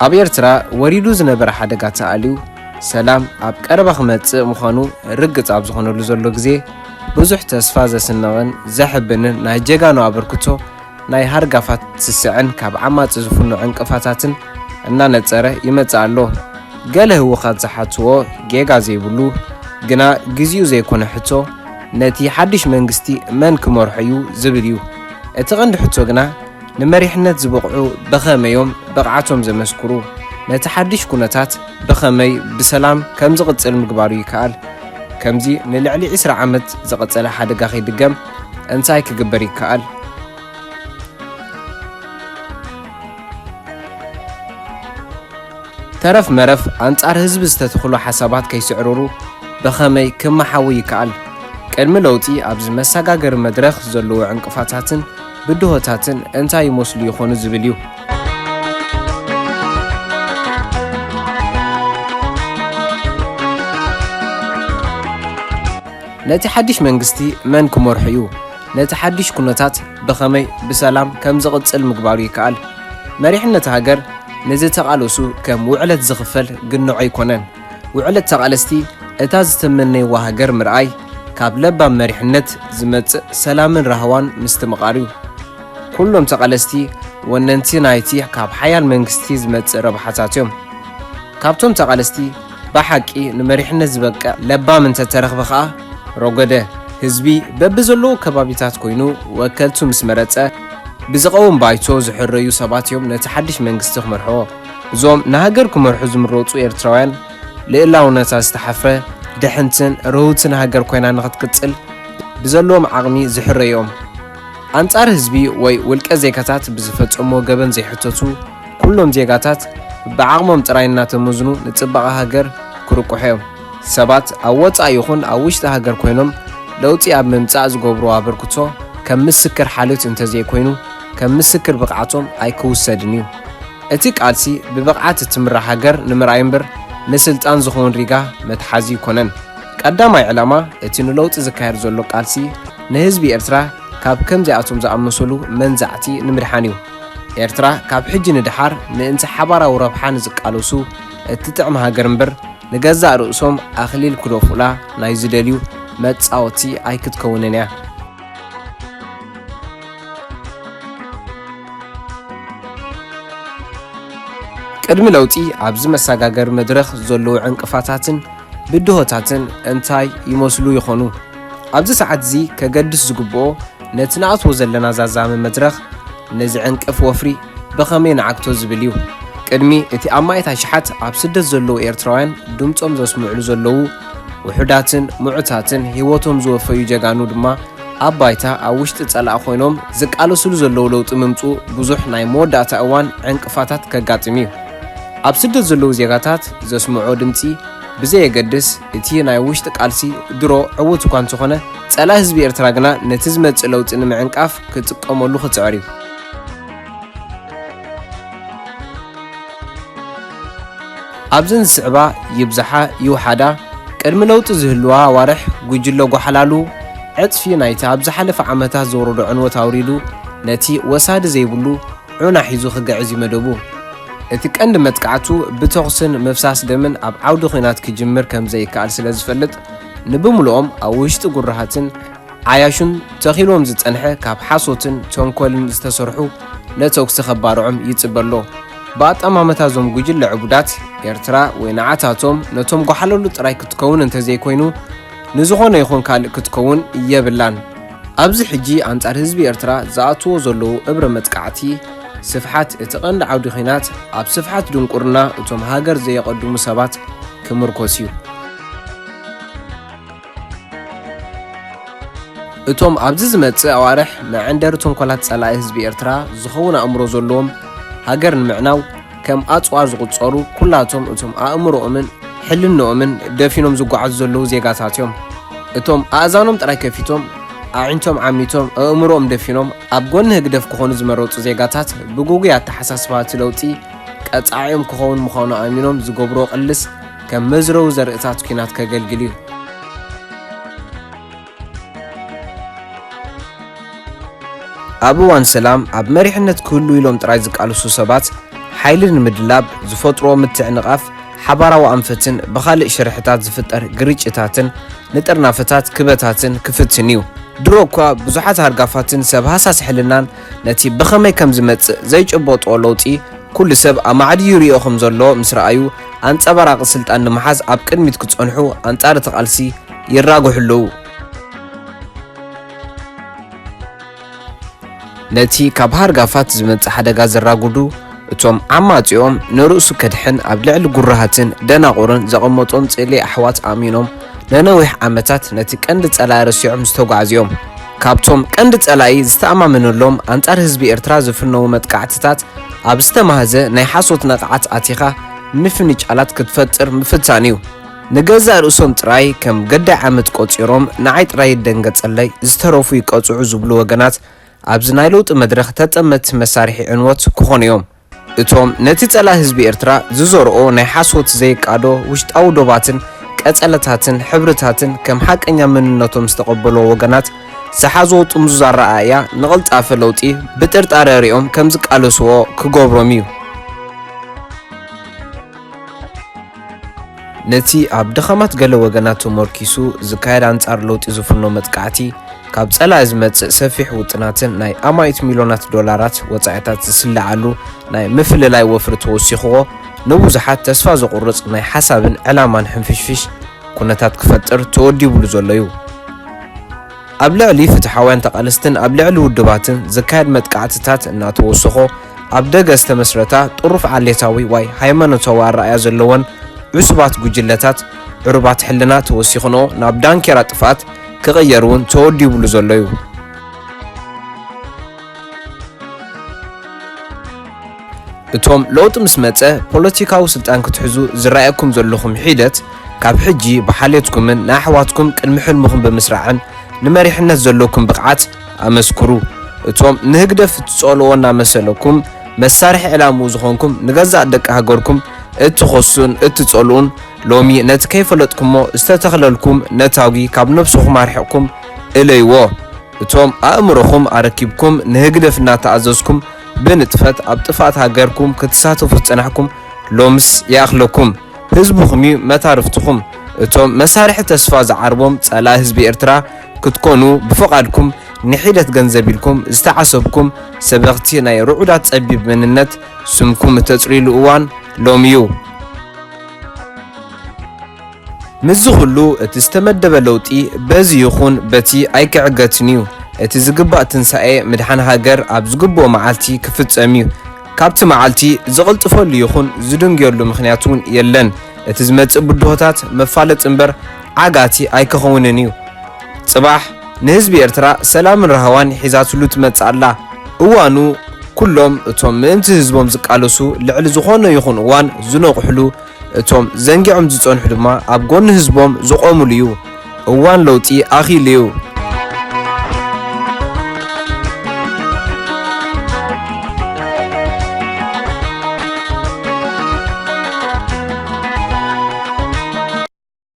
ኣብ ኤርትራ ወሪዱ ዝነበረ ሓደጋ ተኣልዩ፣ ሰላም ኣብ ቀረባ ክመጽእ ምዃኑ ርግጽ ኣብ ዝኾነሉ ዘሎ ግዜ፣ ብዙሕ ተስፋ ዘስንቕን ዘሕብንን ናይ ጀጋኑ ኣበርክቶ ናይ ሃርጋፋት ስስዐን ካብ ዓማጺ ዝፍኖ ዕንቅፋታትን እናነጸረ ይመጽእ ኣሎ። ገለ ህውኻት ዝሓትዎ ጌጋ ዘይብሉ፣ ግና ግዜኡ ዘይኮነ ሕቶ፣ ነቲ ሓድሽ መንግስቲ መን ክመርሖ እዩ ዝብል እዩ። እቲ ቀንዲ ሕቶ ግና፣ ንመሪሕነት ዝበቕዑ ብኸመዮም ብቕዓቶም ዘመስክሩ፣ ነቲ ሓድሽ ኩነታት ብኸመይ ብሰላም ከም ዝቕጽል ምግባሩ ይከኣል። ከምዚ ንልዕሊ ዕስራ ዓመት ዝቐጸለ ሓደጋ ከይድገም እንታይ ክግበር ይከኣል? ተረፍ መረፍ ኣንጻር ህዝቢ ዝተተኽሉ ሓሳባት ከይስዕርሩ ብኸመይ ክመሓዉ ይከኣል? ቅድሚ ለውጢ ኣብዚ መሰጋገሪ መድረኽ ዘለዉ ዕንቅፋታትን ብድሆታትን እንታይ ይመስሉ ይኾኑ ዝብል እዩ። ነቲ ሓድሽ መንግስቲ መን ክመርሖ እዩ? ነቲ ሓድሽ ኩነታት ብኸመይ ብሰላም ከም ዝቕጽል ምግባሩ ይከኣል? መሪሕነት ሃገር ንዝተቓለሱ ከም ውዕለት ዝኽፈል ግንዖ ኣይኮነን። ውዕለት ተቓለስቲ እታ ዝተመነይዋ ሃገር ምርኣይ፣ ካብ ለባም መሪሕነት ዝመጽእ ሰላምን ራህዋን ምስትምቓር እዩ። ኩሎም ተቓለስቲ ወነንቲ ናይቲ ካብ ሓያል መንግስቲ ዝመጽእ ረብሓታት እዮም። ካብቶም ተቓለስቲ ብሓቂ ንመሪሕነት ዝበቅዕ ለባም እንተተረኽበ ኸኣ ረጎደ። ህዝቢ በብዘለዎ ከባቢታት ኮይኑ ወከልቱ ምስ መረጸ፣ ብዝቐውም ባይቶ ዝሕረዩ ሰባት እዮም ነቲ ሓድሽ መንግስቲ ክመርሕዎ። እዞም ንሃገር ክመርሑ ዝምረጹ ኤርትራውያን፣ ልእላውነታ ዝተሓፍረ፣ ድሕንትን ርህውትን ሃገር ኮይና ንኽትቅጽል ብዘለዎም ዓቕሚ ዝሕረዩ እዮም። ኣንጻር ህዝቢ ወይ ውልቀ ዜጋታት ብዝፈጸምዎ ገበን ዘይሕተቱ፣ ኩሎም ዜጋታት ብዓቕሞም ጥራይ እናተመዝኑ ንጽባቐ ሃገር ክርቁሑ እዮም። ሰባት ኣብ ወጻኢ ይኹን ኣብ ውሽጢ ሃገር ኮይኖም ለውጢ ኣብ ምምጻእ ዝገብርዎ ኣበርክቶ ከም ምስክር ሓልዮት እንተዘይኮይኑ፣ ከም ምስክር ብቕዓቶም ኣይክውሰድን እዩ። እቲ ቃልሲ ብብቕዓት እትምራሕ ሃገር ንምርኣይ እምበር፣ ንስልጣን ዝኸውን ሪጋ መትሓዚ ኣይኮነን። ቀዳማይ ዕላማ እቲ ንለውጢ ዝካየድ ዘሎ ቃልሲ፣ ንህዝቢ ኤርትራ ካብ ከምዚኣቶም ዝኣመሰሉ መንዛዕቲ ንምድሓን እዩ። ኤርትራ ካብ ሕጂ ንደሓር ምእንቲ ሓባራዊ ረብሓ ንዝቃለሱ እትጥዕም ሃገር እምበር፣ ንገዛእ ርእሶም ኣኽሊል ክደፉላ ናይ ዝደልዩ መጻወቲ ኣይክትከውንን እያ። ቅድሚ ለውጢ ኣብዚ መሰጋገሪ መድረኽ ዘለዉ ዕንቅፋታትን ብድሆታትን እንታይ ይመስሉ ይኾኑ? ኣብዚ ሰዓት እዚ ከገድስ ዝግብኦ፣ ነቲ ንኣትዎ ዘለና ዛዛሚ መድረኽ፣ ነዚ ዕንቅፍ ወፍሪ ብኸመይ ንዓግቶ ዝብል እዩ። ቅድሚ እቲ ኣማኢት ኣሽሓት ኣብ ስደት ዘለዉ ኤርትራውያን ድምጾም ዘስምዕሉ ዘለዉ፣ ውሑዳትን ምዑታትን ህይወቶም ዝወፈዩ ጀጋኑ ድማ ኣብ ባይታ ኣብ ውሽጢ ጸላኢ ኮይኖም ዝቃለስሉ ዘለዉ ለውጢ ምምጽኡ ብዙሕ ናይ መወዳእታ እዋን ዕንቅፋታት ከጋጥም እዩ። ኣብ ስደት ዘለዉ ዜጋታት ዘስምዖ ድምጺ ብዘየገድስ፣ እቲ ናይ ውሽጢ ቃልሲ ድሮ ዕዉት እኳ እንተኾነ፣ ጸላኢ ህዝቢ ኤርትራ ግና ነቲ ዝመጽእ ለውጢ ንምዕንቃፍ ክጥቀመሉ ክጽዕር እዩ። ኣብዘን ዝስዕባ ይብዝሓ ይውሓዳ፣ ቅድሚ ለውጢ ዝህልዋ ኣዋርሕ፣ ጉጅለ ጓሓላሉ ዕጽፊ ናይቲ ኣብ ዝሓለፈ ዓመታት ዘውረዶ ዕንወት ኣውሪዱ፣ ነቲ ወሳዲ ዘይብሉ ዑና ሒዙ ክግዕዝ እዩ መደቡ። እቲ ቀንዲ መጥቃዕቱ ብተኹስን ምፍሳስ ደምን ኣብ ዓውዲ ኲናት ክጅምር ከም ዘይከኣል ስለ ዝፈልጥ፣ ንብምልኦም ኣብ ውሽጢ ጉራሃትን ዓያሹን ተኺልዎም ዝጸንሐ ካብ ሓሶትን ተንኮልን ዝተሰርሑ ነተጉሲ ከባርዖም ይጽበ ኣሎ። ብኣጠማምታ እዞም ጉጅለ ዕቡዳት፣ ኤርትራ ወይ ንዓታቶም ነቶም ጓሓለሉ ጥራይ ክትከውን እንተዘይኮይኑ፣ ንዝኾነ ይኹን ካልእ ክትከውን የብላን። ኣብዚ ሕጂ ኣንጻር ህዝቢ ኤርትራ ዝኣትዎ ዘለዉ እብረ መጥቃዕቲ፣ ስፍሓት እቲ ቀንዲ ዓውዲ ኲናት ኣብ ስፍሓት ድንቁርና እቶም ሃገር ዘየቐድሙ ሰባት ክምርኮስ እዩ። እቶም ኣብዚ ዝመጽእ ኣዋርሕ መዐንደሪ ተንኮላት ጸላኢ ህዝቢ ኤርትራ ዝኸውን ኣእምሮ ዘለዎም፣ ሃገር ንምዕናው ከም ኣጽዋር ዝቑጸሩ ኩላቶም እቶም ኣእምሮኦምን ሕልንኦምን ደፊኖም ዝጓዓዙ ዘለዉ ዜጋታት እዮም። እቶም ኣእዛኖም ጥራይ ከፊቶም፣ ኣዒንቶም ዓሚቶም፣ ኣእምሮኦም ደፊኖም፣ ኣብ ጎኒ ህግደፍ ክኾኑ ዝመረጹ ዜጋታት ብግጉይ ኣተሓሳስባ እቲ ለውጢ ቀጻዒኦም ክኸውን ምዃኑ ኣሚኖም ዝገብርዎ ቅልስ ከም መዝረዊ ዘርእታት ኲናት ከገልግል እዩ። ኣብ እዋን ሰላም ኣብ መሪሕነት ክህሉ ኢሎም ጥራይ ዝቃለሱ ሰባት ሓይሊ ንምድላብ ዝፈጥሮ ምትዕንቓፍ ሓባራዊ ኣንፈትን ብኻልእ ሽርሕታት ዝፍጠር ግርጭታትን ንጥርናፈታት ክበታትን ክፍትን እዩ። ድሮ እኳ ብዙሓት ሃርጋፋትን ሰብ ሃሳስ ሕልናን ነቲ ብኸመይ ከም ዝመጽእ ዘይጭበጦ ለውጢ ኩሉ ሰብ ኣማዕድዩ ይሪኦ ከም ዘሎ ምስ ረኣዩ፣ ኣንጸባራቒ ስልጣን ንምሓዝ ኣብ ቅድሚት ክጸንሑ ኣንጻር እቲ ቃልሲ ይራግሑ ኣለዉ። ነቲ ካብ ሃርጋፋት ዝመጽእ ሓደጋ ዘራጉዱ፣ እቶም ዓማጺኦም ንርእሱ ከድሕን ኣብ ልዕሊ ጉራሃትን ደናቑርን ዘቐመጦም ጽልኢ ኣሕዋት ኣሚኖም፣ ንነዊሕ ዓመታት ነቲ ቀንዲ ጸላኢ ረሲዖም ዝተጓዕዙ እዮም። ካብቶም ቀንዲ ጸላኢ ዝተኣማመነሎም ኣንጻር ህዝቢ ኤርትራ ዝፍነዉ መጥቃዕትታት ኣብ ዝተማህዘ ናይ ሓሶት ነቕዓት ኣቲኻ ምፍንጫላት ክትፈጥር ምፍታን እዩ። ንገዛእ ርእሶም ጥራይ ከም ገዳይ ዓመጽ ቆጺሮም፣ ንዓይ ጥራይ ይደንገጸለይ፣ ዝተረፉ ይቀጽዑ ዝብሉ ወገናት ኣብዚ ናይ ለውጢ መድረኽ ተጠመትቲ መሳርሒ ዕንወት ክኾኑ እዮም። እቶም ነቲ ጸላኢ ህዝቢ ኤርትራ ዝዘርኦ ናይ ሓሶት ዘይቃዶ ውሽጣዊ ዶባትን ቀጸለታትን ሕብርታትን ከም ሓቀኛ መንነቶም ዝተቐበልዎ ወገናት ዝሓዝዎ ጥምዙዝ ኣረኣእያ ንቕልጣፈ ለውጢ ብጥርጣረ ሪኦም ከም ዝቃለስዎ ክገብሮም እዩ። ነቲ ኣብ ድኻማት ገለ ወገናት ተመርኪሱ ዝካየድ ኣንጻር ለውጢ ዝፍኖ መጥቃዕቲ፣ ካብ ጸላኢ ዝመጽእ ሰፊሕ ውጥናትን ናይ ኣማኢት ሚልዮናት ዶላራት ወጻኢታት ዝስልዓሉ ናይ ምፍልላይ ወፍሪ ተወሲኽዎ፣ ንብዙሓት ተስፋ ዘቑርጽ ናይ ሓሳብን ዕላማን ሕንፍሽፍሽ ኩነታት ክፈጥር ተወዲቡሉ ዘሎ እዩ። ኣብ ልዕሊ ፍትሓውያን ተቓለስትን ኣብ ልዕሊ ውድባትን ዝካየድ መጥቃዕትታት እናተወሰኾ፣ ኣብ ደገ ዝተመስረታ ጥሩፍ ዓሌታዊ ዋይ ሃይማኖታዊ ኣረኣእያ ዘለወን ዕሱባት ጉጅለታት፣ ዕሩባት ሕልና ተወሲኽንኦ ናብ ዳንኬራ ጥፍኣት ክቕየር እውን ተወዲቡሉ ዘሎ እዩ። እቶም ለውጢ ምስ መጸ ፖለቲካዊ ስልጣን ክትሕዙ ዝረኣየኩም ዘለኹም ሒደት፣ ካብ ሕጂ ብሓልዮትኩምን ንኣሕዋትኩም ቅድሚ ሕልምኹም ብምስራዕን ንመሪሕነት ዘለኩም ብቕዓት ኣመስክሩ። እቶም ንህግደፍ እትጸልዎ እናመሰለኩም መሳርሒ ዕላምኡ ዝኾንኩም ንገዛእ ደቂ ሃገርኩም እትኸሱን እትጸልኡን፣ ሎሚ ነቲ ከይፈለጥኩሞ ዝተተኽለልኩም ነታጒ ካብ ነብስኹም ኣርሒቕኩም እለይዎ። እቶም ኣእምሮኹም ኣረኪብኩም ንህግደፍ እናተኣዘዝኩም ብንጥፈት ኣብ ጥፍኣት ሃገርኩም ክትሳተፉ ዝጸናሕኩም ሎምስ ይኣኽለኩም። ህዝብኹም እዩ መታርፍትኹም። እቶም መሳርሒ ተስፋ ዝዓርቦም ጸላኢ ህዝቢ ኤርትራ ክትኮኑ ብፍቓድኩም ንሒደት ገንዘብ ኢልኩም ዝተዓሰብኩም ሰበኽቲ ናይ ርዑዳት ጸቢብ መንነት ስምኩም እተጽርይሉ እዋን ሎሚ እዩ። ምስዚ ኩሉ እቲ ዝተመደበ ለውጢ በዚ ይኹን በቲ ኣይክዕገትን እዩ። እቲ ዝግባእ ትንሳኤ ምድሓን ሃገር ኣብ ዝግብኦ መዓልቲ ክፍጸም እዩ። ካብቲ መዓልቲ ዝቕልጥፈሉ ይኹን ዝድንግየሉ ምኽንያት እውን የለን። እቲ ዝመጽእ ብድሆታት መፋለጢ እምበር ዓጋቲ ኣይክኸውንን እዩ። ጽባሕ ንህዝቢ ኤርትራ ሰላምን ራህዋን ሒዛትሉ ትመጽእ ኣላ። እዋኑ ኩሎም እቶም ምእንቲ ህዝቦም ዝቃለሱ ልዕሊ ዝኾነ ይኹን እዋን ዝነቕሕሉ፣ እቶም ዘንጊዖም ዝጸንሑ ድማ ኣብ ጎኒ ህዝቦም ዝቖሙሉ እዩ። እዋን ለውጢ ኣኺሉ እዩ።